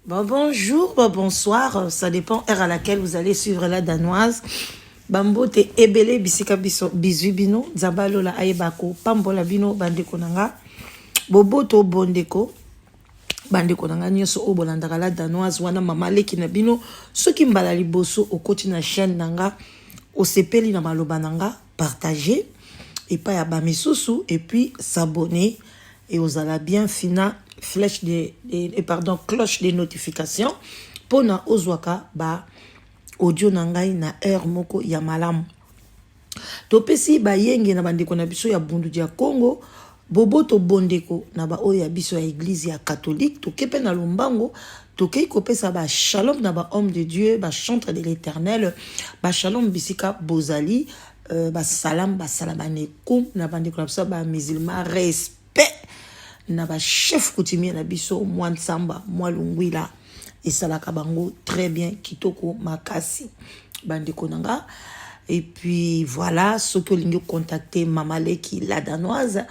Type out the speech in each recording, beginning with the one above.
Bon, bonjour, bon, bonsoir, ça dépend heure à laquelle vous allez suivre la danoise. Bambote ebele bisika biso bizwi bino nzambe alola ayeba kopambola bino bandeko na nga boboto bondeko bandeko na nga nyonso oyo bolandaka la danoise wana mama leki na bino soki mbala liboso okoti na chaîne na nga osepeli na maloba na nga partage epai ya bamisusu et puis s'abonner et ozala bien fina flèche de, pardon cloche de notification mpona ozwaka ba audio na ngai na heure moko ya malamu. Topesi bayenge na bandeko na biso ya Bundu dia Kongo, boboto bondeko na baoyo ya biso ya eglise ya catholique. Toke mpe na lombango, tokei kopesa ba shalom na ba homme de Dieu, ba chantre de l'Éternel, ba shalom bisika bozali, ba salam, ba salabanekum na bandeko na biso ya ba musulman, respect na ba chef coutumier na biso mwa Nsamba, mwa Lungwila, esalaka bango très bien, kitoko makasi bandeko na nga. Et puis voilà, soki olingi contacter Mama Leki la danoise,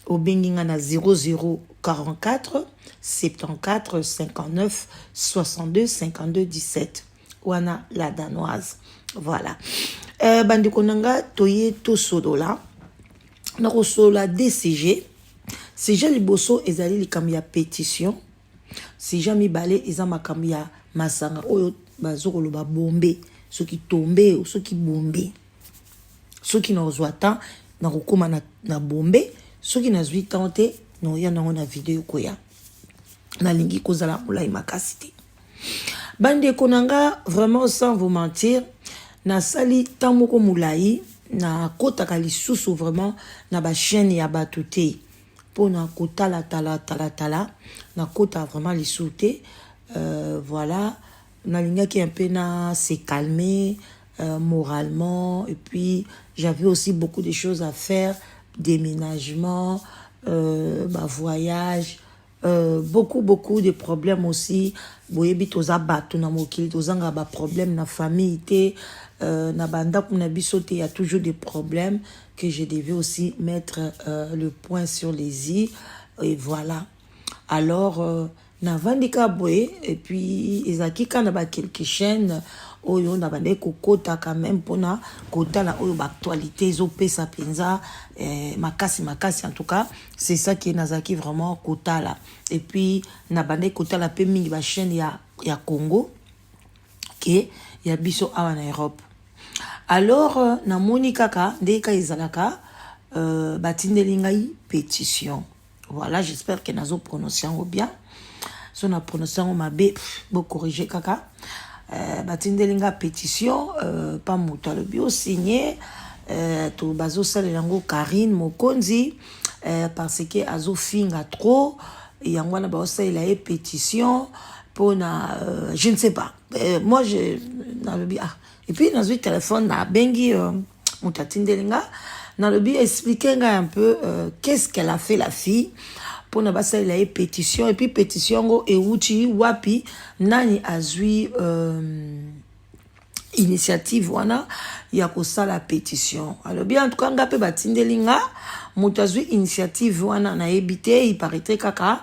obengi nga na 0044 74 59 62 52 17, wana la danoise. Voilà, bandeko na nga, toye tosolola, nakosolola DCG. Sujet liboso ezali likambo ya pétition. Sujet mibale eza makambo ya masanga oyo bazokoloba bombe, soki tombe, soki bombe. Soki nazwa temps, nakokóma na bombe. Soki nazwi temps te, naoya nango na video koya. Nalingi kozala molai makasi te, bandeko na nga. Vraiment, sans vous mentir, nasali temps moko molai nakɔtaka lisusu vraiment na bachaîne ya bato te mpona kotala tala tala tala. Nakɔta vraiment lisusu te. Voilà, nalingaki un peu na se calmer moralement et puis j'avais aussi beaucoup de choses à faire, déménagement, bah, voyage, beaucoup beaucoup de problèmes aussi. Boyebi, toza bato na mokili, tozanga baproblème na famille te, na bandako na biso te. Il y a toujours des problèmes que je devais aussi mettre le point sur les i et voilà. Alors navandi ka boye et puis ezalaki kaka na baquelques chaînes oyo na bandaki kokota quand même mpona kotala oyo baactualité ezopesa mpenza makasi makasi. En tout cas, c'est ça qui nazalaki vraiment kotala. Et puis na bandaki kotala mpe mingi bachaîne ya Congo ke ya biso awa na Europe. Alors namoni kaka ndenge kaka ezalaka, batindeli ngai pétition. Voilà, j'espère que nazoprononce yango bien. So na prononce yango mabe, bocorrige kaka. Batindeli nga pétition, pa moto alobi osigne, to bazosalela yango Karine Mokonzi, parce que azofinga trop, yango wana baosalela ye pétition mpona je ne sais pas. Moi je nalobi ah, et puis nazwi téléphone, nabengi moto atindeli nga, nalobi explique ngai un peu qu'est-ce qu'elle a fait, la fille, mpona basalela ye pétition, et puis pétition yango ewuti wapi, nani azwi initiative wana ya kosala pétition. Alobi en tout cas nga mpe batindeli nga, moto azwi initiative wana nayebi te, il paraîtrait kaka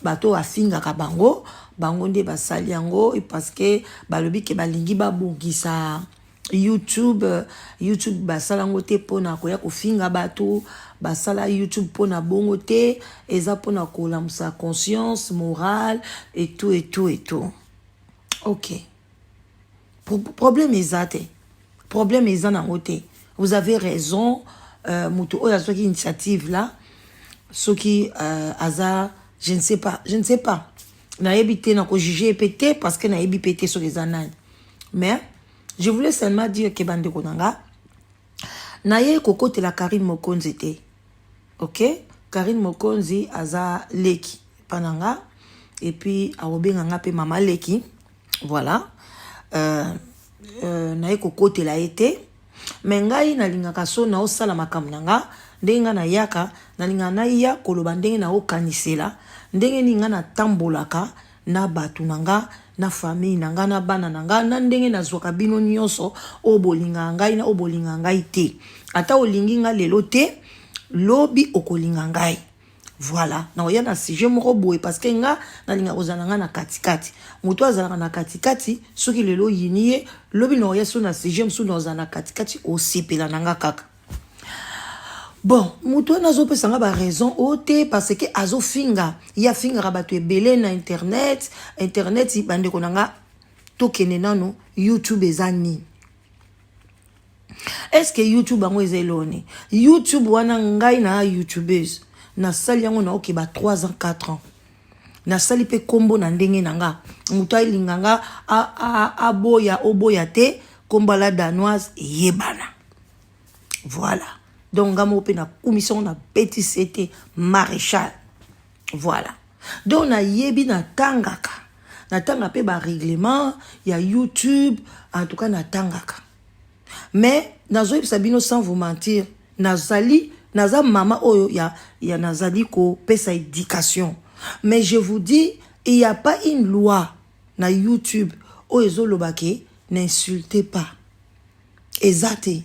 bato afingaka bango, bango nde basali yango, parce que balobi ke balingi babongisa YouTube. YouTube basala yango te mpona koya kofinga bato, basala YouTube mpona bongo te, eza mpona kolamusa conscience morale et tout et tout et tout. Ok, problème eza te, problème eza nango te, vous avez raison. Moto oyo azwaki initiative là, soki aza, je ne sais pas, je ne sais pas, nayebi te, nakojuge mpe te parce que nayebi mpe te soki eza nani. Mais je voulais seulement dire ke bandeko na nga, naye kokotela Karine Mokonzi te. Ok, Karine Mokonzi aza leki mpa na nga et puis akobenga nga mpe mama leki. Voilà, naye kokotela ye te, me ngai nalingaka so naosala makambo na nga, Ndenge nga nayaka, nalingaka naya koloba ndenge naokanisela, ndenge nini nga natambolaka na bato na nga, na famille na nga, na bana na nga, na ndenge nazwaka bino nyonso oyo bolingaka ngai na oyo bolingaka ngai te. Ata olingi nga lelo te, lobi okolinga ngai. Voilà, nakoya na sujet moko boye parce que nga nalingaka kozala na nga na katikati. Moto azalaka na katikati, soki lelo oyini ye, lobi nakoya so na sujet mosusu nakozala na katikati, osepela na nga kaka. Bon, moto wana azopesa nga ba raison oyo te parce que azofinga, ye afingaka bato ebele na internet. Internet, bandeko na nga, tokende nano YouTube eza nini? Est-ce que YouTube yango eza eloni? YouTube wana, ngai na youtubeuse, nasali yango naoke ba 3 ans, 4 ans. Nasali mpe nkombo na ndenge na nga. Moto alinga nga aboya, oboya te, nkombo La Danoise eyebana. Voilà, donc nga moko mpe nakumisi yango, nabetisi ete maréchal. Voilà, donc nayebi, natangaka, natanga mpe barèglement ya YouTube. En tout cas natangaka, mais nazoyebisa bino sans vous mentir, nazali, naza mama oyo ya nazali kopesa éducation. Mais je vous dis, il y a pas une loi na YouTube oyo ezoloba ke n'insultez pas. Eza te.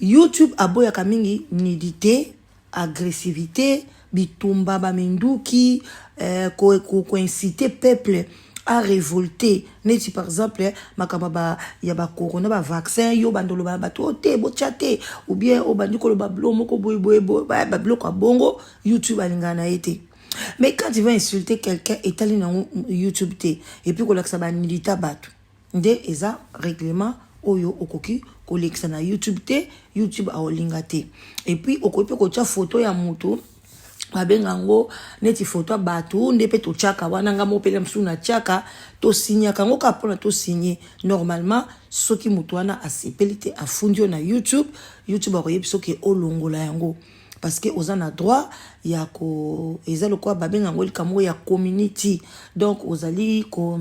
YouTube aboyaka mingi nudité, agressivité, bitumba, baminduki, koinciter ko, ko peuple à révolter. Neti par exemple makambo ya bacorona, bavaccin, yo bandi oloba na bato oyo te, botya te, ou bien obandi koloba biloko moko boyeboye, babiloko ya bongo, YouTube alingaka na ye te. Mais quand tu vas insulter quelqu'un, etali nango YouTube te. Et puis kolakisa banudité bato nde eza règlement oyo okoki kolekisa na YouTube te, YouTube aolinga te. Et puis okoki mpe kotia foto ya motu, babenga yango neti foto ya bato nde mpe totiaka wana. Nga moko mpele mosusu natiaka, tosignaka yango kaka mpona tosigne. Normalement soki motu wana asepeli te, afundi yo na YouTube, YouTube akoyebi soki olongola yango, parce que oza na droit ya ko, eza lokola babenga yango likambo ya community. Donc ozali ko,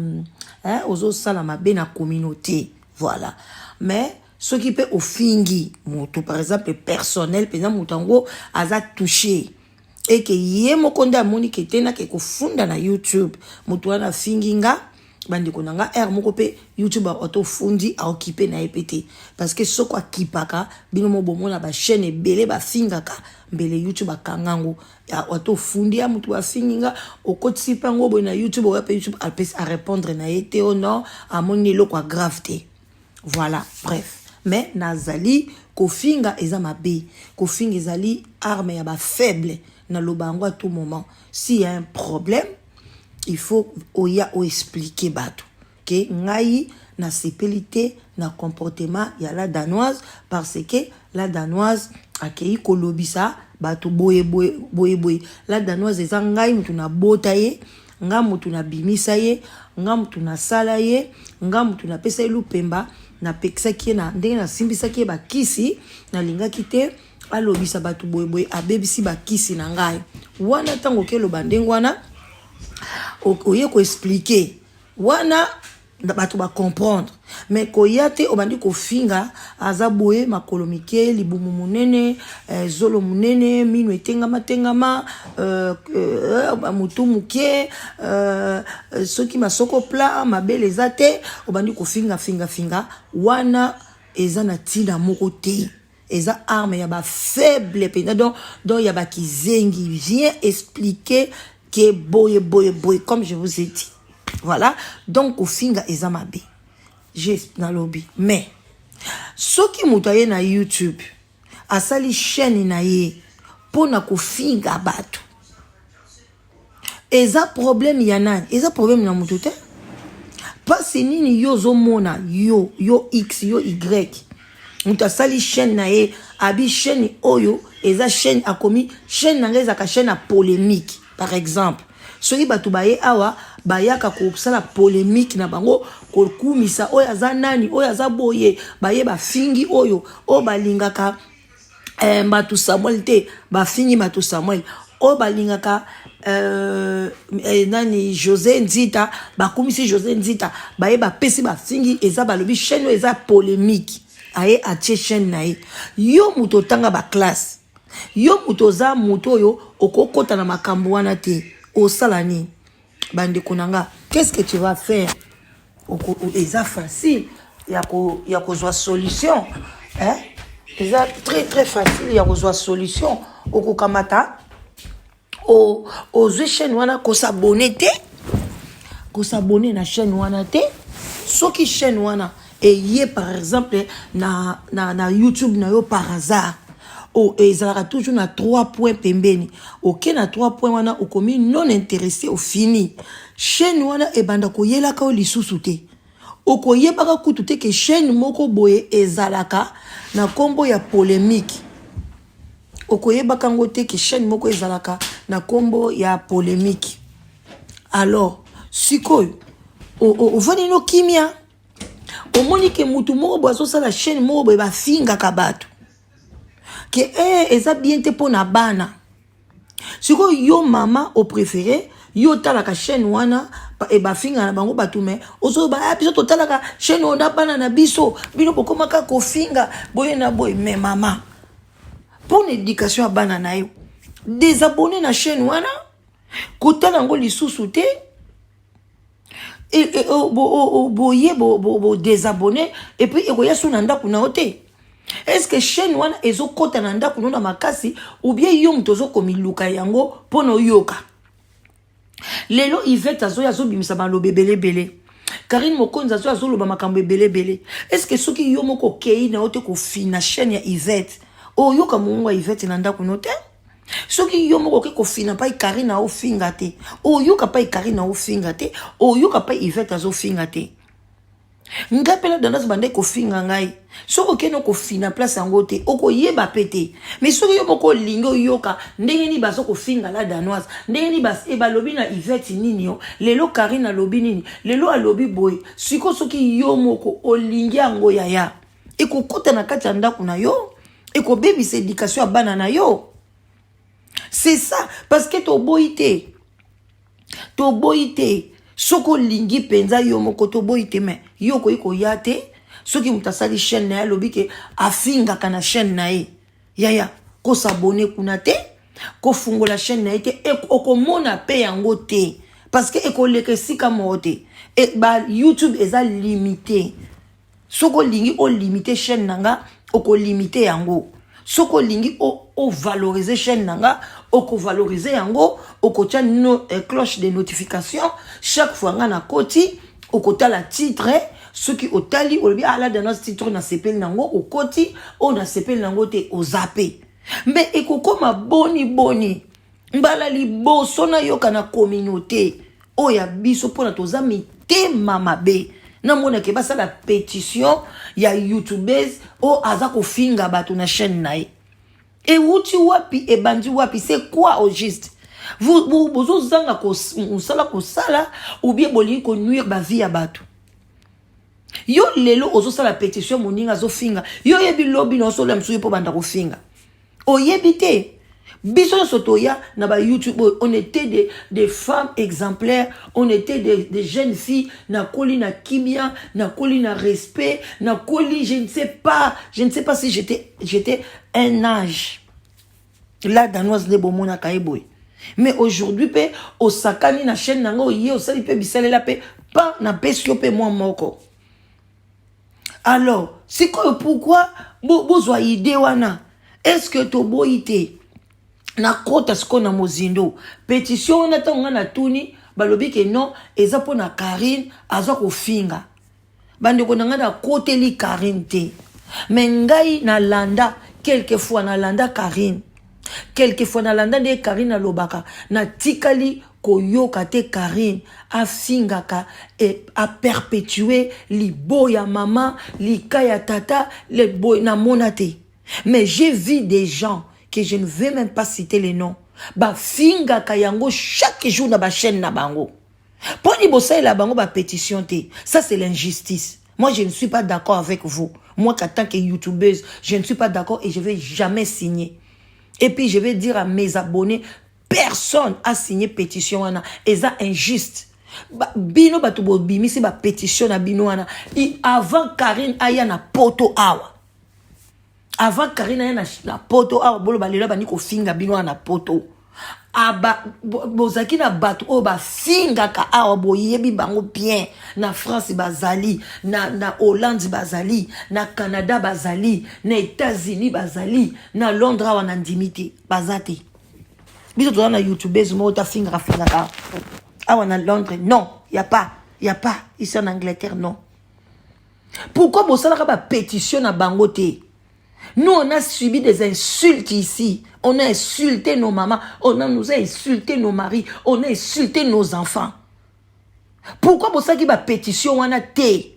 hein, ozosala mabe na communauté. Voilà. Mais soki mpe ofingi moto par exemple personnel mpenza, moto yango aza touché eke ye moko nde amoni ke te, nake kofunda na YouTube moto wana afingi nga. Bandeko na nga, aire moko mpe YouTube atofundi, aokipe na ye mpe te, parce que soko akipaka bino mo bomona bachaîne ebele bafingaka, mbele YouTube akanga yango. Atofundi ya moto bafingi nga, okotisi mpe yango boye na YouTube, oya mpe YouTube apesi arépondre na ye te. O non, amoni eloko ya grave te. Voilà, bref. Mais nazali kofinga eza mabe. Kofinga ezali arme ya bafaible. Naloba yango à tout moment. S'il y a un problème, il faut oya oexpliquer bato ke ngai nasepeli te na comportement ya La Danoise, parce que La Danoise akei kolobisa bato boye boye boye boye. La Danoise eza ngai motu nabota ye, nga motu nabimisa ye, nga motu nasala ye, nga motu napesa ye lupemba. Napekisaki ye na ndenge nasimbisaki ye bakisi, nalingaki te alobisa bato boyeboye, abebisi bakisi na ngai wana. Ntango okeloba ndenge wana, oye koexpliquer wana, bato bacomprendre. Mais koya te, obandi kofinga, aza boye, makolo mike, libumu monene, zolo monene, mino etengama tengama, motu moke, soki masoko plat, mabele eza te, obandi kofinga finga finga wana, eza na ntina moko te. Eza arme ya bafaible mpenza, donc ya bakizengi. Viens expliquer ke boye boye boye, comme je vous ai dit. Voilà, donc kofinga eza mabe, je nalobi. Mais soki moto aye na YouTube, asali chaîne na ye mpo na kofinga bato, eza problème ya nani? Eza problème na moto te. Mpasi nini yo ozomona? Yo x, yo y, moto asali chaîne na ye, abi chaîne oyo eza chaîne, akomi chaîne na ngai ezalaka chaîne ya polémique. Par exemple soki bato baye awa, bayaka kosala polémique na bango, kokumisa oyo aza nani, oyo aza boye, baye bafingi oyo, oyo balingaka Bato Samuel te, bafingi Bato Samuel, oyo balingaka nani, José Nzita, bakumisi José Nzita, baye bapesi bafingi. Eza balobi chaîne oyo eza polémique, aye atie chaîne na ye. Yo moto otanga baclasse, Yo moto oza moto oyo okokota na makambo wana te, osala nini? Bandeko na nga, qu'est-ce que tu vas faire? Eza facile ya kozwa solution, eh? Eza très très facile ya kozwa solution. Okokamata, ozwi chaîne wana, kos'abonner te, kos'abonner na chaîne wana te. Soki chaîne wana eye par exemple na YouTube na yo par hasard, ezalaka toujours na 3 points pembeni. Oke na 3 points wana, okomi non intéressé, ofini. Chaîne wana ebanda koyelaka yo lisusu te. Okoyebaka kutu te ke chaîne moko boye ezalaka na nkombo ya polémique. Okoyebaka yango te ke chaîne moko ezalaka na nkombo ya polémique. Alors sikoyo ovandi no kimia, omoni ke mutu moko boye azosala chaîne moko boye, bafingaka bato ke eza bien te mpo na bana. Sikoyo yo mama, opréféré yo otalaka chaîne wana e bafinga na bango bato, me ozoyoba: ah, biso totalaka chaîne oyo na bana na biso, bino bokomaka kofinga boye na boye. Me mama, mpo na éducation ya bana na yo, désabonner na chaîne wana, kotala yango lisusu te. Boye bodésabonner et puis ekoya so na ndako na yo te. Est ce que chaîne wana ezokɔta na ndako no na makasi, ou bien yo moto ozokomiluka yango mpo na oyoka? Lelo Ivete azoya, azobimisa maloba ebelebele. Karine Mokonzi azoya, azoloba makambo ebelebele. Est ce que soki yo moko okei na yo te kofina chaîne ya Ivete, oyoka mongongo ya Ivete na ndako no te? Soki yo moko oke kofina mpai Karine aofinga te, oyoka mpai Karine aofinga te, oyoka mpai Ivete azofinga te. Ngai mpe na dandazi bande kofinga ngai. Soki okende kofina place yango te, okoyeba mpe te. Mais soki yo moko olingi oyoka ndenge nini baza kofinga la Danoise, ndenge nini balobi na Ivete nini, yo lelo Karine alobi nini, lelo alobi boye. Sikoyo soki yo moko olingi yango, yaya, ekokota na kati ya ndako na yo, ekobebisa éducation ya bana na yo. C'est ça, parce que toboyi te, toboyi te. Soki olingi mpenza yo moko, toboyi te, me yo okoki koya te. Soki moto asali chaîne na ye, alobi ke afingaka na chaîne na ye, yaya, kos'abonner kuna te, kofungola chaîne na ye te, okomona mpe yango te, parce que ekoleka esika moko te. Ba YouTube eza limité. Soki olingi olimiter chaîne na nga, okolimiter yango. Soki olingi ovaloriser chaîne na nga, okovaloriser yango. Okotia no, cloche de notification. Chaque fois nga nakoti, okotala titre. Soki otali, olobi: ala danoise, titre nasepeli nango, okoti. Oyo nasepeli nango te, ozape. Me ekokóma boni boni? Mbala liboso nayoka na communauté oyo ya biso, mpona toza mitema mabe, namonake basala pétition ya youtubeuse oyo aza kofinga bato na chaîne na ye. Ewuti wapi? Ebandi wapi? C'est quoi au juste? Bozozanga mosala kosala, ou bien bolingi konuire bavie ya bato? Yo lelo ozosala pétition, moninga azofinga yo, oyebi lobi na osola mosusu mpo banda kofinga, oyebi te. Biso nyonso toya na bayoutube oyo, on était des femmes exemplaires, on était des jeunes filles. Nakoli na kimia, nakoli na respect, nakoli, je ne sais pas, je ne sais pas si j'étais un âge la Danoise nde bomonaka ye boye. Mais aujourd'hui mpe osakani na chaîne nango, oye osali mpe bisalela mpe pa napesi yo mpe mwa moko. Alors sikoyo pourquoi bozwa idée wana? Est ce que toboyi te? Nakota sikoyo na mozindo. Pétition wana, ntango nga natuni, balobi ke non, eza mpo na Karine aza kofinga. Bandeko na ngai, nakoteli Karine te, me ngai nalanda quelquefois, nalanda Karine quelquefois, nalanda nde Karine alobaka. Natikali koyoka te Karine afingaka e aperpétuer liboya mama lika ya tata boye, namona te. Mais j'ai vu des gens que je ne vais même pas citer les noms, bafingaka yango chaque jour na bachaîne na bango. Mponi bosalela bango bapétition te? Ça, c'est l'injustice. Moi, je ne suis pas d'accord avec vous. Moi, en tant que youtubeuse, je ne suis pas d'accord et je vais jamais signer. Et puis je vais dire à mes abonnés, personne a signé pétition wana. Eza injuste. Bino bato bobimisi bapétition na bino wana avant Karine aya na poto awa. Avant Karine aye na poto awa, boloba lelo abandi kofinga bino wana na poto. Aba bozalaki na bato oyo bafingaka awa, boyebi bango bien. Na France bazali, na Hollande bazali, na Canada bazali, na États-Unis bazali, na Londres awa na ndimi te baza te. Biso toza na youtubeuse moko tafingaka fingaka awa na Londres, non, y a pas, y a pas ici en Angleterre, non. Pourquoi bosalaka bapétition na bango te? Nous, on a subi des insultes ici. On a insulté nos mamans, on a nous a insulté nos maris, on a insulté nos enfants. Pourquoi bosalaki bapétition wana te?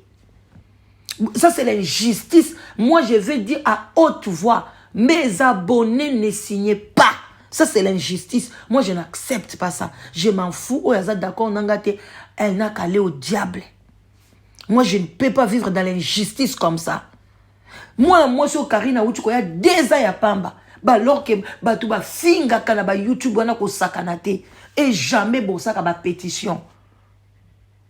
Ça, c'est l'injustice. Moi, je vais dire à haute voix: mes abonnés, ne signez pas. Ça, c'est l'injustice. Moi, je n'accepte pas ça. Je m'en fous. Oyo aza d'accord na nga te, elle n'a qu'à aller au diable. Moi, je ne peux pas vivre dans l'injustice comme ça. Mwana mwasi oyo Karine awuti koya 2 ans ya pamba, alors que bato bafingaka na bayoutube wana kosakana te, et jamais bosaka bapétition.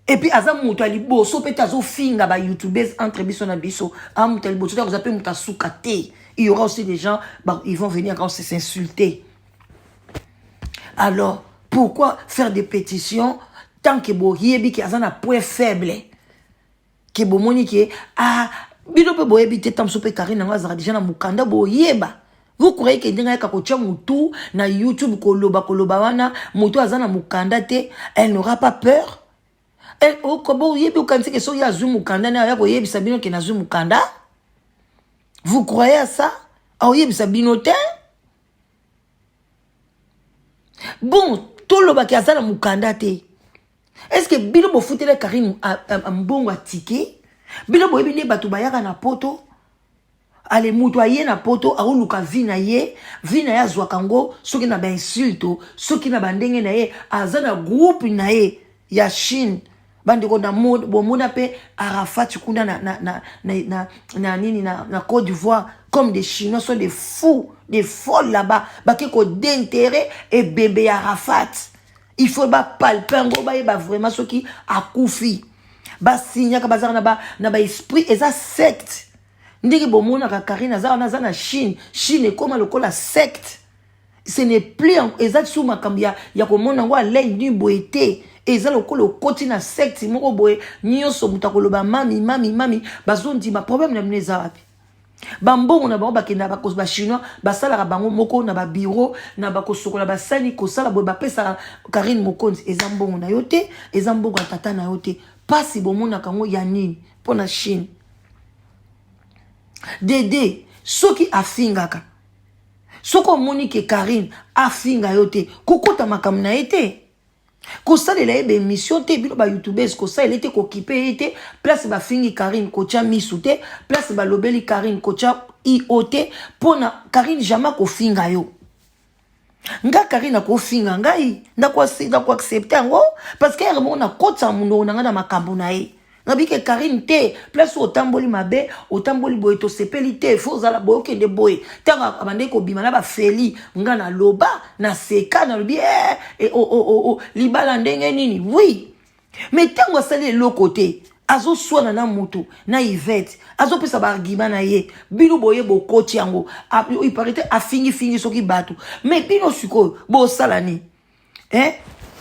Et puis aza moto ya liboso mpe te azofinga bayoutubers entre biso na biso. Aza moto ya liboso te, akoza mpe moto asuka te. Il y aura aussi des gens, bah, ils vont venir encore s'insulter. Alors pourquoi faire des pétitions tant que boyebi ke aza na point faible, ke bomoni ke, ah, bino mpe boyebi te, ta mosusu mpe Karine yango azalaka déjà na mokanda, boyeba. Vous croyez ke ndenge ayaka kotia motu na YouTube, koloba koloba wana, motu aza na mokanda te, elle n'aura pas peur? Boyebi, okanisi ke soki azwi mokanda ne aya koyebisa bino ke nazwi mokanda? Vous croyez à ça? Aoyebisa bino te. Bon, tolobaki aza na mokanda te. Est ce que bino bofutela Karine mbongo ya ticket? Bino boyebi nde bato bayaka na poto. Ale, moto aye na poto aoluka vie na ye. Vie na ye azwaka yango soki na bainsulte, soki na bandenge na ye. Aza na groupe na ye ya Chine. Bandeko, na bomona mpe Arafat kuna na nini, na Côte d'Ivoire, comme des Chinois sont des fous, des folles là-bas. Bake kodéterrer ebembe ya Arafat. Il faut bapalper yango, bayeba vraiment soki akufi. Basignaka, bazalaka na baesprit. Eza secte. Ndenge bomonaka Karine aza wana, aza na Chine. Chine ekóma lokola secte. Ce n'est plus, eza su makambo ya komona yango alei nu boye te. Eza lokola okoti na secte moko boye, nyonso moto akoloba mami, mami, mami, bazondima. Problème na bino eza wapi? Bambongo na bango bakendaka, bachinois basalaka bango moko na babiro na bakosokola basani, kosala boye, bapesaka Karine Mokonzi. Eza mbongo na yo te, eza mbongo ya tata na yo te. Mpasi bomonaka yango ya nini mpo na Chine? Dede, soki afingaka, soki omoni ke Karine afinga yo te, kokota makambo na ye te, kosalela ye baémission te. Bino bayoutubers, kosalela ye te, kokipe ye te. Place bafingi Karine, kotya misu te. Place balobeli Karine, kotya io te. Mpona Karine jamais kofinga yo. Nga Karine akofinga ngai, nakoaccepter yango, parce que ere moko nakotisa monoko na ngai na makambo na ye. Nabike Karine te, place otamboli mabe, otamboli boye, tosepeli te, fo ozala boye, okende boye. Ntango abandeki kobima na bafeli, nga naloba, naseka, nalobi eh, eh, oh, oh, oh, oh, libala ndenge nini? Oui, mais ntango asali eloko te, azoswana na motu na Ivete, azopesa baargument na ye, bino boye bokoti yango. Ipare te afingifingi soki bato, mais bino sikoyo bosala nini, eh?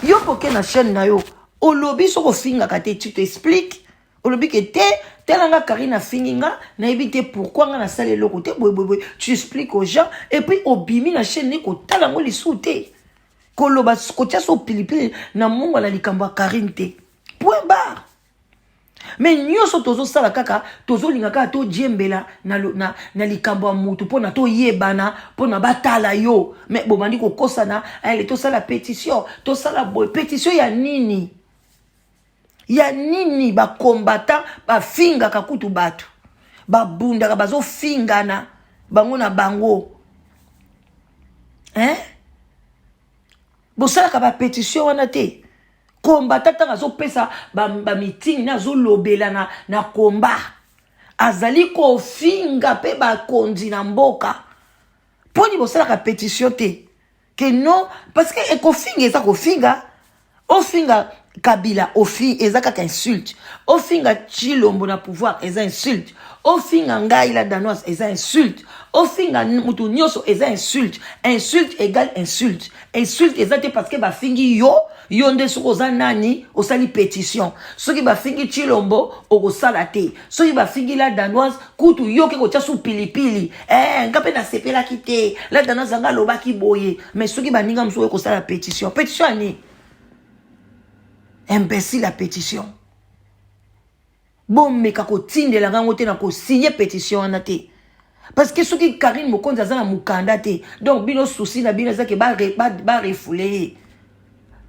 Yo poke na chaîne na yo, olobi soki ofingaka te, tu t'expliques, olobi ke te, tala nga, Karine afingi nga, nayebi te pourquoi, nga nasali eloko te, boye boye boye. Tu expliques aux gens et puis obimi na chaîne ne kotala yango lisusu te, koloba, kotia so pilipili na mongo na likambo ya Karine te, point barre. Mais nyonso tozosala kaka, tozolinga kaka todiembela na likambo ya motu mpona toyebana, mpona batala yo. Mais bobandi kokosana: ale, tosala pétition, tosala boye. Pétition ya nini? Ya nini? Bakombatan bafingaka kutu bato, babundaka, bazofingana bango na bango, hein? Bosalaka bapétition wana te. Kombata ntango azopesa bameeting na azolobela na komba, azali kofinga mpe bakonzi na mboka. Mponi bosalaka pétition te ke non? Parce que ekofinga eza kofinga. Ofinga Kabila, ofi eza kaka insulte. Ofinga Chilombo na pouvoir, eza insulte. Ofinga ngai la Danoise eza insulte, ofinga mutu nyonso eza insulte. Insulte égale insulte. Insulte eza te parce que bafingi yo, yo nde soki oza nani osali pétition. Soki bafingi Tshilombo okosala te, soki bafingi la Danoise kutu yo ke kotia su pilipili, nga mpe nasepelaki te, la Danoise anga alobaki boye. Mais soki baninga mosusu oyo kosala pétition, pétition ya nini? Imbécile ya pétition. Bomeka kotindela ngango te na kosigne pétition wana te, parce que soki Karine Mokonzi aza na mokanda te, donc bino souci na bino ezake barefouler ye,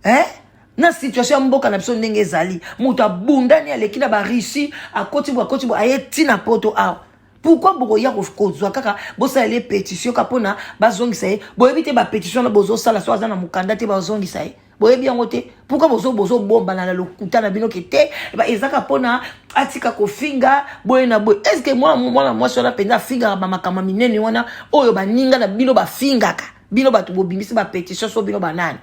hein? Na situation ya mboka na biso ndenge ezali, moto abundani, aleki na baRussie, akoti bo, akoti bo, aye ntina Poto awa. Pourquoi bokoya kozwa kaka bosalela ye pétition ka mpona bazongisa ye? Boyebi te bapétition wana bozosala, so aza na mokanda te, bazongisa ye, boyebi yango te. Pourquoi bozobombana na lokuta na bino ke te ezaka mpona atika kofinga boye na boye? Est ce que mwana mwasi wana mpenza afingaka bamakambo minene wana oyo baninga na bino bafingaka? Bino bato bobimisi bapétition, so bino banani?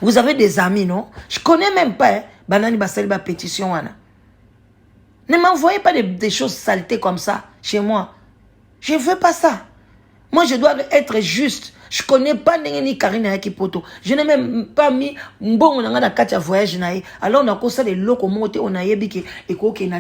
Vous avez des amis, non? Je connais même pas, hein, banani basali bapétition wana. Ne m'envoyez pas des choses saletés comme ça chez moi. Je veux pas ça. Moi, je dois être juste. Je connais pas ndenge ni Karine ayaki Poto. Je n'ai même pas mis mbongo na nga na kati ya voyage na ye. Alors nakosala eloko moko te oyo nayebi ke ekoki na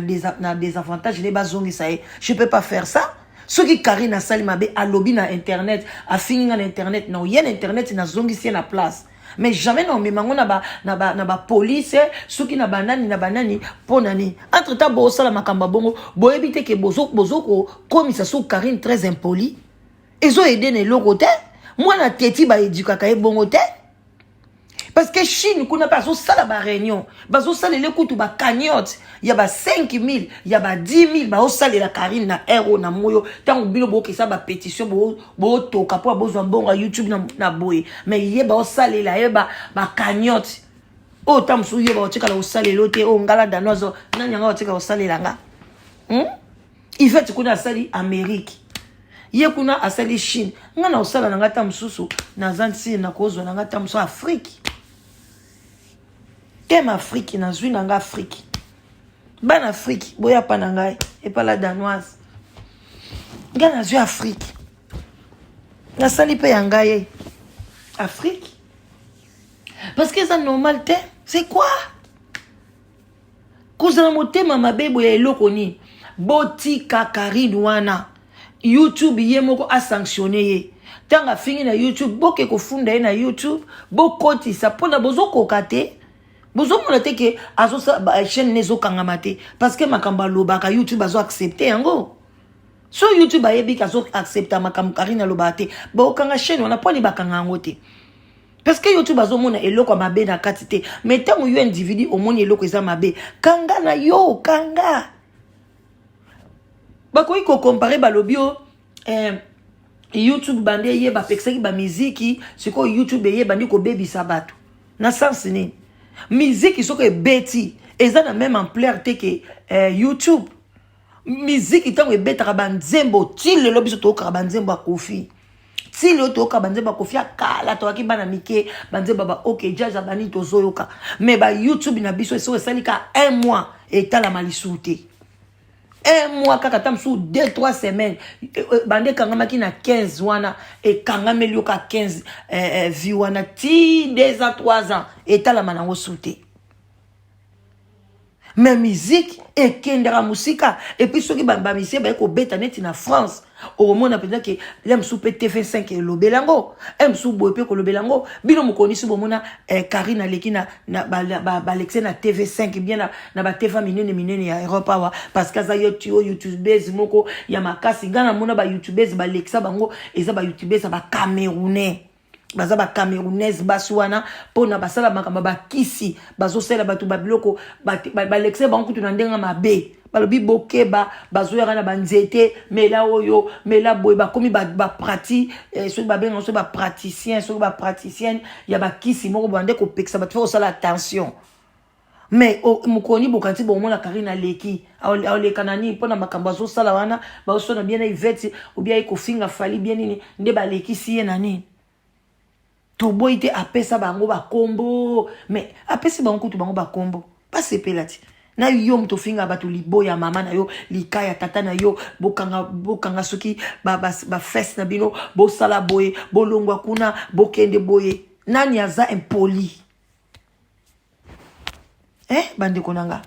désavantage nde bazongisa ye. Je peux pas faire ça. Soki Karine asali mabe, alobi na internet, afingi nga na internet, na oye na internet, nazongisi ye na place. Mais jamais na omema yango na bapolice, soki na banani na banani. Mpo na nini? Entre temps bosala makambo ya bongo, boyebi te ke bozokokomisa so Karine très impoli. Ezoaider na eloko te. Mwana teti baéduquaka ye bongo te, parce que Chine kuna mpe azosala baréunion, bazosalela kutu bacagnotte ya ba 5000, ya ba 10 000, baosalela Karine na aire oyo na moyo. Ntango bino bokesa bapétition, botoka mpo bozwa mbongo ya YouTube na boye, mais ye baosalela ye bacagnotte oyo ta mosusu yo baotikala kosalela te. Oyo ngala Danoise nani yango baotikala kosalela nga, Ivete kuna asali Amérique, ye kuna asali Chine, nga na kosala na nga ta mosusu naza ntina na kozwa na nga ta mosusu Afrique. Teme Afrique, nazwi na nga Afrique. Bana Afrique, boya pa na ngai epala Danoise. Ngai nazwi Afrique, nasali mpe ya ngai ye Afrique, parce que eza normal te. C'est quoi kozala motema mabe boya? Eloko nini? Botika Karine wana. YouTube ye moko asanctionne ye ntango afingi na YouTube. Boke kofunda ye na YouTube, bokotisa mpona bozokoka te. Bozomona te ke azosala chaîne ne ezokangama te, parce que makambo alobaka, YouTube azoaccepte yango. So YouTube ayebi ke azoaccepta makambo Karine alobaka te, bokanga chaîne wana. Mponi bakanga yango te? Parce que YouTube azomona eloko ya mabe na kati te. Mais ntango yo individu omoni eloko eza mabe, kanga na yo, kanga. Bakoki kocomparer, balobi o YouTube bandi eye, bapekisaki bamiziki. Sikoyo YouTube eye, bandi kobebisa bato na sens nini? Miziki soki ebeti eza na même ampleur te ke YouTube. Miziki ntango ebetaka banzembo, ti lelo biso toyokaka banzembo ya Kofi. Ti lelo toyoka banzembo ya Kofi ya kala, toyaki bana mike, banzembo ba OK Jazz ya banini tozoyoka. Mais baYouTube na biso, soki esali ka un mois, etalama lisusu te. Un mois kaka, ta mosusu 2 3 semaines, bande ekangamaki na 15 wana, ekangameli yoka 15 vues wana ti 2 ans, 3 ans, etalama nango su te. Mais musique ekendaka mosika. Et puis soki bamusicien baye kobeta neti na France, okomona mpenza ke le mosusu mpe TV5 elobela yango, e mosusu boye mpe kolobela yango. Bino mokonisi bomona Karine aleki na balekise na TV5 bien na baTV minene minene ya Europe awa, parce que aza yo tio youtubeuse moko ya makasi. Ngai namona bayoutubeuses balekisa bango, eza bayoutubeuses ya bacamerounais, baza bacamerounaise basi wana, mpona basala makambo bakisi, bazosalela bato babiloko, balekisa bango kutu na ndenge mabe. Balobi bokeba, bazoyaka na banzete, mela oyo, mela boye, bakomi baprati soki babengaka soki bapraticien, soki bapraticienne ya bakisi moko, bande kopekisa bato, faut kosala attention. Mais mokoni bokanisi bomona Karine aleki, aoleka na nini? Mpona makambo azosala wana, baosona bien na Ivete, obia ye kofinga Fally bien nini, nde balekisi ye na nini? Toboyi te, apesa bango bakombo, mais apesi bango kutu bango bakombo, basepela ti. Na yo moto ofinga bato, liboya mama na yo, lika ya tata na yo, bokanga bokanga soki bafese ba, ba na bino, bosala boye, bolongwa kuna, bokende boye. Nani aza impoli? Eh, bandeko na nga,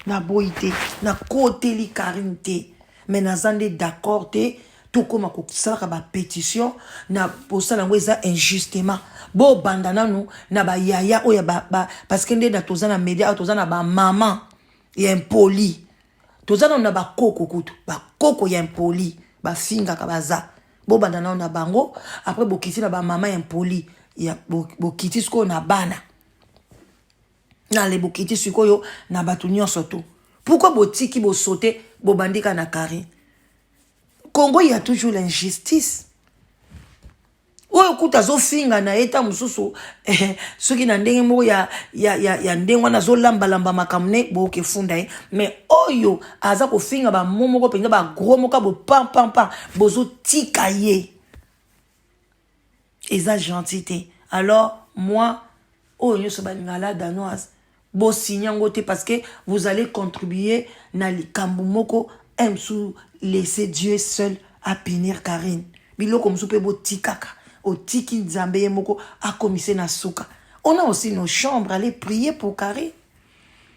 naboyi te, nakoteli Karine te, mais naza nde d'accord te tokóma kosalaka bapétition na kosala yango. Eza injustement. Bobanda nanu na bayaya oyo ba, ba, parce que nde na toza na média oyo, toza na bamama ya impoli, toza nanu na bakoko, kutu bakoko ya impoli bafingaka baza. Bobanda nanu na bango, après bokiti na bamama ya impoli ya bokiti sikoyo na bana nale, bokiti sikoyo na bato nyonso tu. Pourquoi botiki bosote, bobandika na Karine? Congo, il y a toujours l'injustice. Oyo kuta azofinga na ye ta mosusu, soki na ndenge moko ya ndenge wana azolambalamba makambo ne, bokefunda ye. Mais oyo aza kofinga bamo moko mpenza, bagros moko bopampampa, bozotika ye, eza gentil te. Alors moi, oyo nyonso balingaka La Danoise, bosigne yango te, parce que vous allez contribuer na likambo moko mosusu. Laissez Dieu seul à punir Karine. Biloko mosusu mpe botikaka, otiki Nzambe ye moko akomise na suka. On a aussi nos chambres, allez prier pour Karine.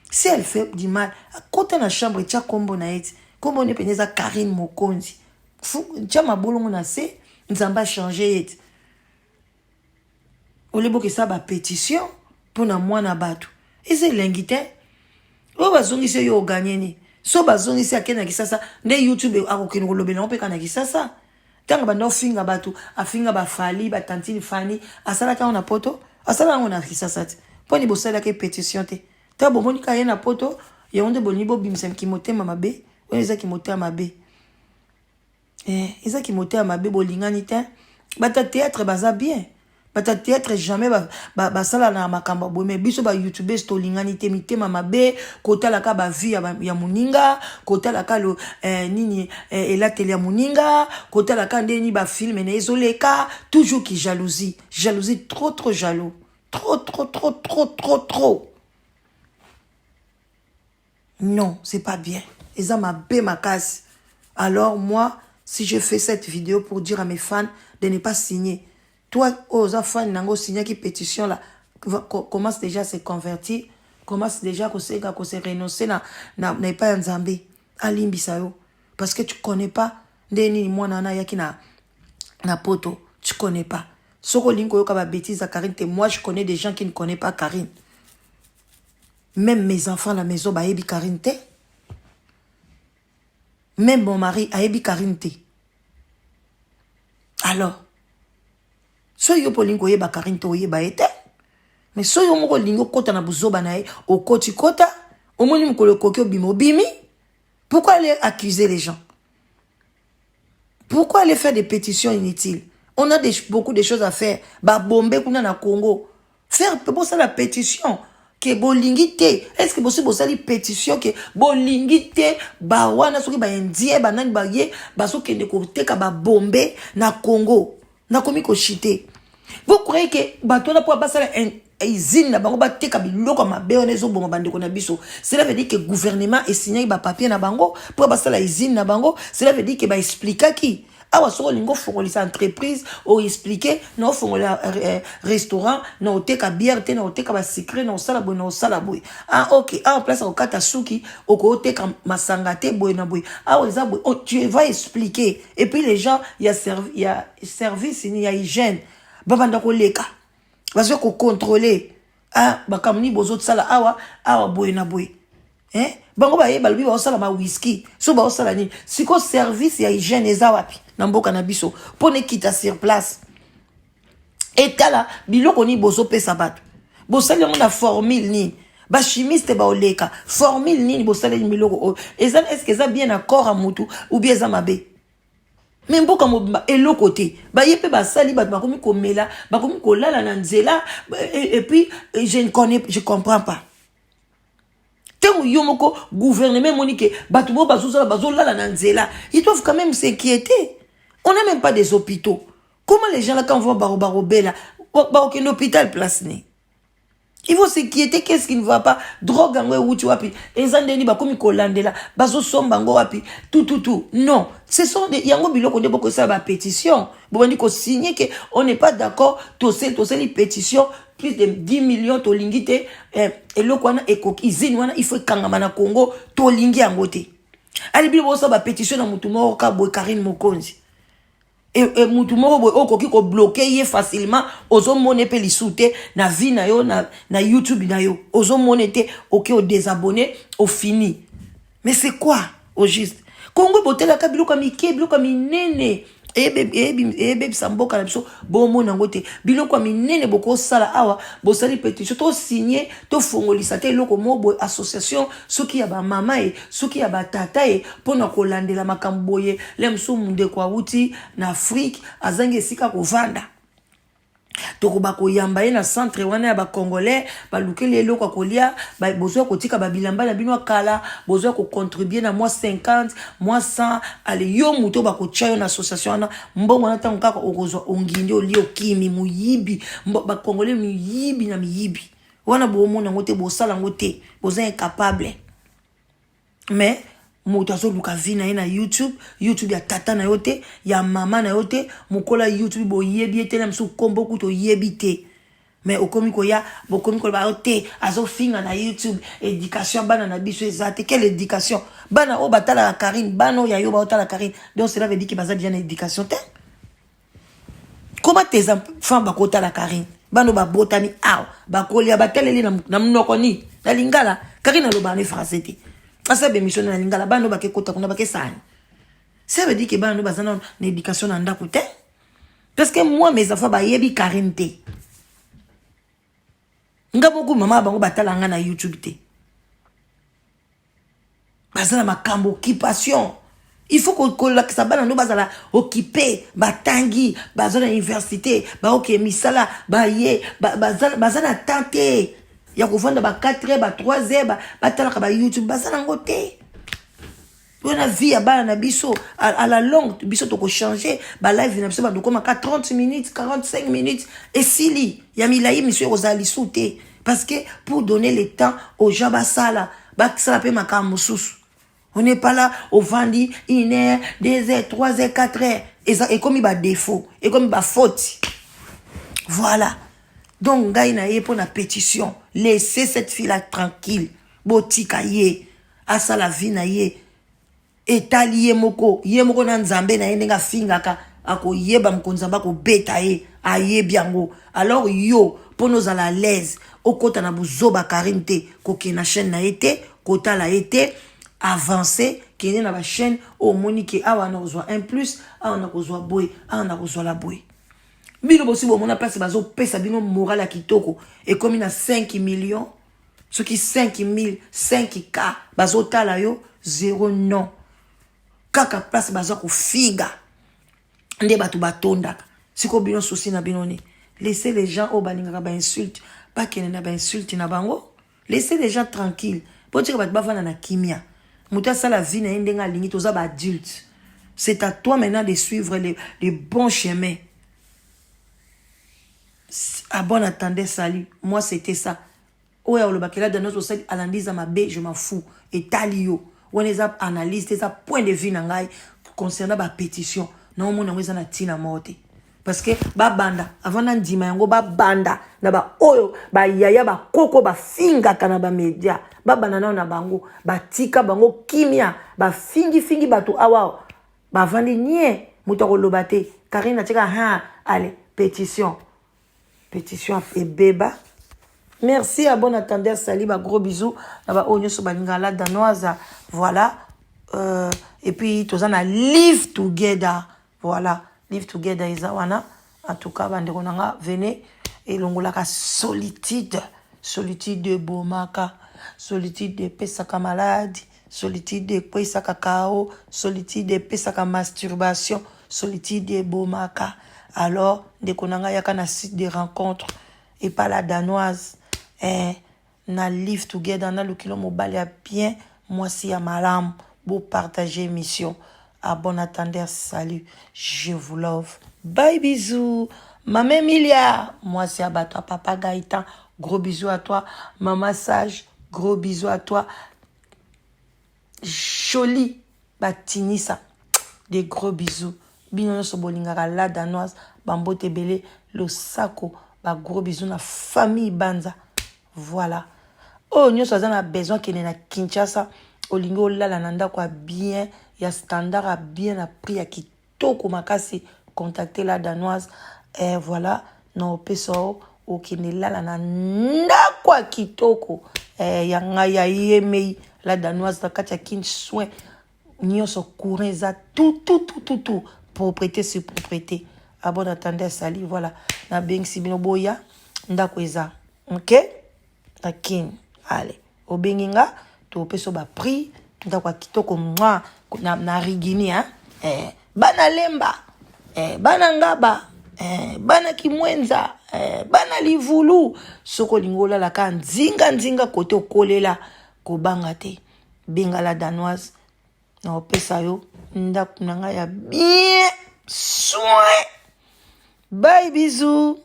Si elle fait du mal, akota na chambre, etia nkombo na ye ti nkombo ne mpenza eza Karine Mokonzi, tia mabolongo na se, Nzambe achange ye ti oleboka. Esala bapétition mpona mwana bato, eza elengi te. Oyo bazongisi yo, oganye nini? So bazongisi, akende na Kisasa nde YouTube akokende kolobela yango mpe kaka na Kisasa. Ntango banda ofinga bato, afinga bafali, batantine Fani, asalaki yango na Poto, asala yango na Kisasa te. Mponi bosalelaki pétition te? Ntango bomoni kaka ye na Poto, yango nde bolingi bobimisa kimotema mabe. Oyo eza kimotema mabe, eza kimotema mabe. Bolingani te. Bato ya théâtre baza bien, bato ya théâtre jamais basala na makambo ya boye. Mais biso bayoutubeurs tolingani te, mitema mabe, kotalaka bavie ya moninga, kotalaka nini, elateli ya moninga, kotalaka ndenge nini bafilme na ezoleka. Toujours ki jalousie, jalousie, trop trop jaloux, trop trop trop trop trop trop. Non, c'est pas bien, eza mabe makasi. Alors moi, si je fais cette vidéo pour dire à mes fans de ne pas signer, toi oyo oza fan nango, osignaki pétition là, commence déjà à se convertir, commence déjà kosenga kose renoncer na epai ya Nzambe alimbisa yo, parce que tu connais pas nde nini mwana wana ayaki na Poto. Tu connais pas. Soki olingi koyoka babêtise ya Karine te, moi je connais des gens qui ne connaissent pas Karine. Même mes enfants à la maison bayebi Karine te, même mon mari ayebi Karine te. Alors soki yo mpo olingi koyeba Karine te, oyeba ye te. Mais soki yo moko olingi okɔta na buzoba na ye, okoti kota, omoni mokolo ekoki obima, obimi. Pourquoi aller accuser les gens? Pourquoi aller faire des pétitions inutiles? On a beaucoup de choses à faire. Babombe kuna na Congo, faire bosala pétition ke bolingi te. Est ce que bosi bosali pétition ke bolingi te bawana, soki baindien, banani baye bazokende koteka babombe na Congo? Nakomi koshite. Vous croyez ke bato wana, mpo basala usine na bango, bateka biloko ya mabe wana ezoboma bandeko na biso, cela veut dire que gouvernement esignaki bapapier na bango mpo basala usine na bango? Cela veut dire ke baexplikaki awa. Soki olingi ofongolisa entreprise, oexplike na ofongola restaurant, na oteka bière te, na oteka basucré, na osala boye, na osala boye. Ah ok, awa place ya kokata suki, okoteka masanga te, boye na boye, awa eza boye. Oh, tu vas expliquer. Et puis les gens ya service ni ya hygiène babanda koleka, bazwi kocontrôle. Ah, makambo nini bozosala awa awa, boye na boye, eh? Bango baye balobi baosala ma whisky, so baosala nini. Sikoyo service ya hygiène eza wapi na mboka na biso mpo na ekita sur place, etala biloko nini bozopesa bato, bosali yango na formule nini, bachimiste baoleka formule nini, bosaleli biloko oyo eza, est-ce eza bien na corps ya mutu ou bien eza mabe? Mais mboka mobimba eloko te. Baye mpe basali, bato bakomi komela, bakomi kolala na nzela. Et puis je ne connais, je comprends pas. Ntango yo moko gouvernement emoni ke bato bo bazozala, bazolala na nzela, ils doivent quand même s'inquiéter. On n'a même pas des hôpitaux. Comment les gens là, quand vont barobela, bakokende hôpital place nini? Il faut s'inquiéter, qu'est-ce qui ne va pas? Drogue yango ewuti wapi? Eza ndeni bakomi kolandela, bazosomba yango wapi? Tout tout tout. Non, ce sont des yango biloko nde bokosala ba pétition. Bobandi kosigner que on n'est pas d'accord, toseli toseli pétition plus de 10 millions, tolingi te eloko wana ekoki, usine wana il faut ekangama na Congo, tolingi yango te. Ali bino bosala ba pétition na mutu moko ka boye, Karine Mokonzi. E mutu moko boye okoki kobloquer ye facilement, ozomona mpe lisu te na vie na yo na YouTube na yo, ozomona te, oke odésabonner, ofini. Mais c'est quoi au juste? Kongo botelaka biloko ya mike, biloko ya minene eyebebisa mboka na biso, bomona yango te. Biloko ya minene bokosala awa, bosali pétition, tosigne, tofongolisa te eloko moko boye, association soki ya bamama ye, soki ya batata ye, mpona kolandela makambo boye. Le mosusu ndeko awuti na Afrique, azangi esika kovanda, tokoba koyamba ye na centre wana ya bacongolais, balukeli eloko ya kolia. Bozwa kotika babilamba na bino ya kala, bozwa kocontribuer na mwa 50, mwa 100. Ale yo moto bakotia yo na association wana, mbongo wana ntango kaka okozwa, ongindi, olie, okimi. Moyibi, bacongolais miyibi na miyibi wana, bomona yango te, bosala yango te, boza incapable. Mais moto azoluka vie na ye na YouTube, YouTube ya tata na yo te, ya mama na yo te. Mokolo ya YouTube boyebi ye te, na mosusu nkombo kutu oyebi te, mais okomi koya, bokomi koloba yo te, azofinga na YouTube, éducation ya bana na biso eza te. Quelle éducation? Bana oyo batalaka Karine, bana oyo ya yo baotala Karine, donc cela veut dire que baza déjà na éducation te. Comment tes enfants bakotala Karine? Bana oyo babotami awa, bakolia, bateleli na monoko nini? Na lingala. Karine alobaka ne français te, asala bémission na lingala. Bana oyo bakekota kuna bakesani, ça veut dire que bana oyo baza na éducation na ndako te, parce que moi, mes enfants bayebi Karine te. Nga moko mama bango batala nga na YouTube te. Baza na makambo, occupation. Il faut kolakisa bana ndo bazala occupé, batangi, baza na université, baoke misala, baye baza na temps te ya kovanda ba 4 heures, ba 3 heures batalaka ba YouTube, baza nango te. Wana vie ya bana na biso. À la longue, biso tokochange balive na biso, bandokomaka 30 minutes, 45 minutes, esili. Ya milai miso ekozala lisu te, parce que pour donner le temps aux gens basala, basala mpe makambo mosusu. On n'est pas là ovandi 1 heure, 2 heures, 3 heures, 4 heures, eza ekomi badéfaut, ekomi bafaute. Voilà. Donc ngai na ye mpo na pétition, laissez cette fille là tranquille. Botika ye asala vie na ye, etali ye moko, ye moko na Nzambe na ye. Ndenge afingaka, akoyeba mokonzi Nzambe akobeta ye, ayebi yango. Alors yo, mpona ozala à l'aise, okɔta na bozoba Karine te, kokende na chaîne na ye te, kotala ye te. Avance, kende na bachaîne oyo omoni ke awa na kozwa 1 plus, awa na kozwa boye, awa na kozwala boye. Bino bosi bomona place bazopesa bino moral ya kitoko, ekomi na 5 millions, soki 5 000, 5 K bazotala yo, 0. Non, kaka place baza kofinga nde bato batondaka. Sikoyo bino, souci na bino ni? Laissez les gens oyo balingaka bainsulte bakende na bainsulte na bango. Laissez les gens tranquille, mpo tika bato bavanda na kimia, moto asala vie na ye ndenge alingi. Toza baadulte, c'est à toi maintenant de suivre le bon chemin. À bon entendeur, salut. Moi, c'était ça. Oyo alobaki la danoise osali analyse mabe, je m'en fous, etali yo. Wana eza analyse te, eza point de vue na ngai concernant bapétition. Naomona yango eza na ntina moko te, parce que babanda avant na ndima yango, babanda na baoyo bayaya bakoko bafingaka na bamédia, babanda nao na bango, batika bango kimia. Bafingifingi bato awa, bavandi nie, moto akoloba te. Karine atika ha, allez, pétition, pétition ebeba. Merci, à bon entendeur, salut, ba gros bisous na baoyo nyonso balingaka la danoise. Voilà. Et puis toza na Live Together. Voilà, Live Together eza wana. En tout cas, bandeko na nga, venez, elongolaka solitude. Solitude ebomaka, solitude epesaka maladi, solitude ekweyisaka kao, solitude epesaka masturbation, solitude ebomaka. Alors ndeko na ngai, yaka na site de rencontre epa la danoise, na Live Together. Nalukilo mobali ya bien, mwasi ya malamu, bopartage émission. À bon entendeur, salut, je vous love, bye, bisous. Mama Emilia, mwasi ya bato ya papa Gaitan. Gros bisous à toi. Maman Sage, gros bisous à toi. Jolie Batinisa, des gros bisous. Bino nyonso bolingaka la danoise, bambote ebele, losako, ba gros bisous na famille Banza. Voilà. Oyo nyonso aza na besoin kende na Kinshasa, olingi olala na ndako ya bien, ya standard ya bien na prix ya kitoko makasi, contacter la danoise. Eh, voilà, na opesa yo okende lala na ndako ya kitoko eh, ya ngai ya yemei la danoise na kati ya kin soin nyonso courant eza tout tout tout tout tout propriété sur propriété. À bon attendeur, sali. Voilà, nabengisi bino boya, ndako eza ok na kin. Ale obengi nga, topesa ba prix ndako ya kitoko mwa na rigini, hein? Eh, bana Lemba, eh, bana Ngaba, eh, bana Kimwenza, eh, bana Livulu, soki olingi olalaka nzinga nzinga kote okolela, kobanga te, benga la danoise na opesa yo ndako na ngai ya bien soin. Bye, bisous.